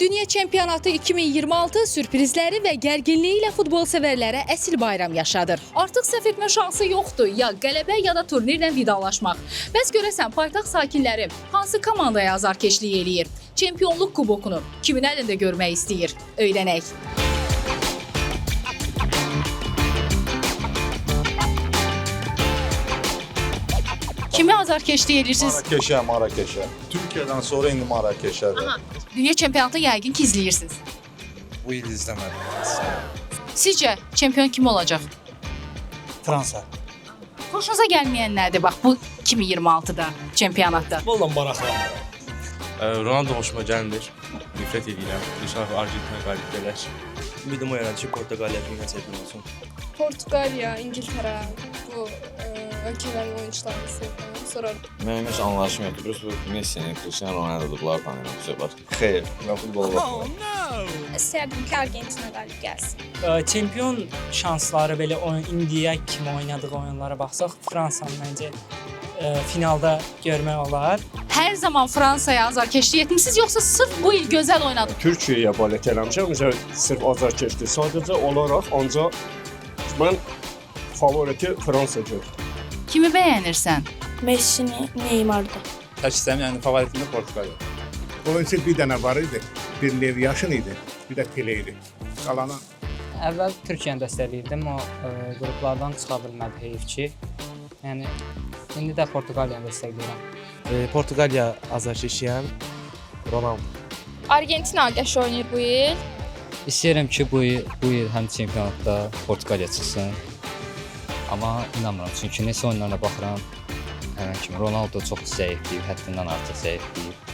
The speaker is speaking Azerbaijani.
Dünya Çempionatı 2026 sürprizləri və gərginliyi ilə futbol sevərlərə əsl bayram yaşadır. Artıq səhv etmə şansı yoxdur. Ya qələbə, ya da turnirlə vidalaşmaq. Bəs görəsən paytaxt sakinləri hansı komandaya azarkeşlik eləyir? Çempionluq kubokunu kimin əlində görmək istəyir? Öyrənək. Kimi azarkeşlik eləyirsiniz? Marrakeşə, Marrakeşə. Türkiyədən sonra indi Marrakeşədir. Dünya çempionatını yəqin ki izləyirsiniz. Bu il izləmədim. Sizcə çempion kim olacaq? Fransa. Xoşunuza gəlməyən nədir bax bu 2026-da çempionatda? Futbolla maraqlanmıram. Ronaldo xoşuma gəlmir. Nifrət edirəm. İnşallah Argentina qalib gələr. Ümidim o yaranır ki, Portuqaliya dünya çempionu olsun. Portuqaliya, İngiltərə bu ölkələrin oyunçularını sevirəm. Sonra Mənim heç anlayışım yoxdur. Bilirsiniz, bu Messini, Cristiano Ronaldo'dur. Bunları tanıyıram. Söhbət. Xeyr, mən futbola baxmıram. istərdim ki, Argentina qalib gəlsin. Çempion şansları belə oyun indiyə kimi oynadığı oyunlara baxsaq, Fransanı məncə finalda görmək olar. Hər zaman Fransaya azarkeşlik etmisiniz yoxsa sırf bu il gözəl oynadı? Türkiyəyə balet eləmişəm, məsələn, sırf azarkeşdir. Sadəcə olaraq ancaq mən favoriti Fransa görürəm. Kimi bəyənirsən? Messini, Neymar'da. Tək istəyirəm, yəni favoritim də Portuqaliya. Dolayısıyla bir dənə var idi. Bir Lev Yaşın idi, bir də Pele idi. Qalanı Əvvəl Türkiyəni dəstəkləyirdim, o qruplardan çıxa bilmədi heyf ki. Yəni indi də Portuqaliyanı dəstəkləyirəm. Portuqaliya azarkeşiyəm. Ronaldo. Argentina qəşəng oynayır bu il. İstəyirəm ki, bu il həm çempionatda Portuqaliya çıxsın. Amma inanmıram, çünki neçə oyunlarına baxıram, həmən kimi Ronaldo çox zəifləyib, həddindən artıq zəifləyib.